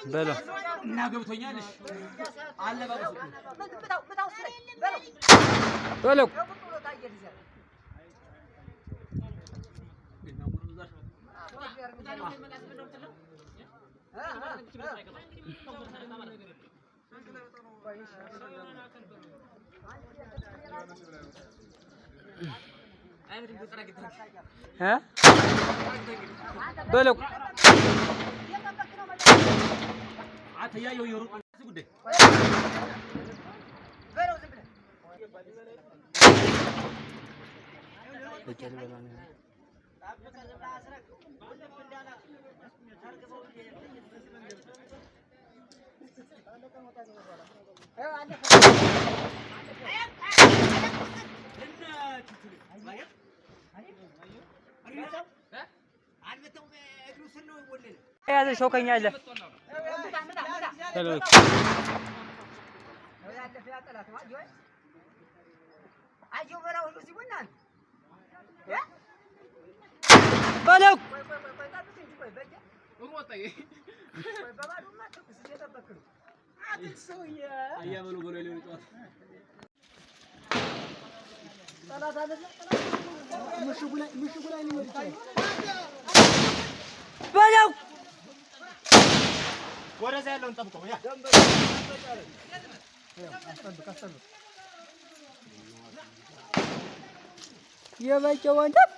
በለው። እና ገብቶኛል። እሺ አለባበሱ በለው። እ በለው። አንተ ያየው የሩቅ ጉዳይ። የያዘ ሰው ከኛ አለ። በለው። በለው። አያ በለው በለው የሌለው ጨዋታ። በለው። ወደዛ ያለውን ጠብቀው ያ። የበጀ ወንድም።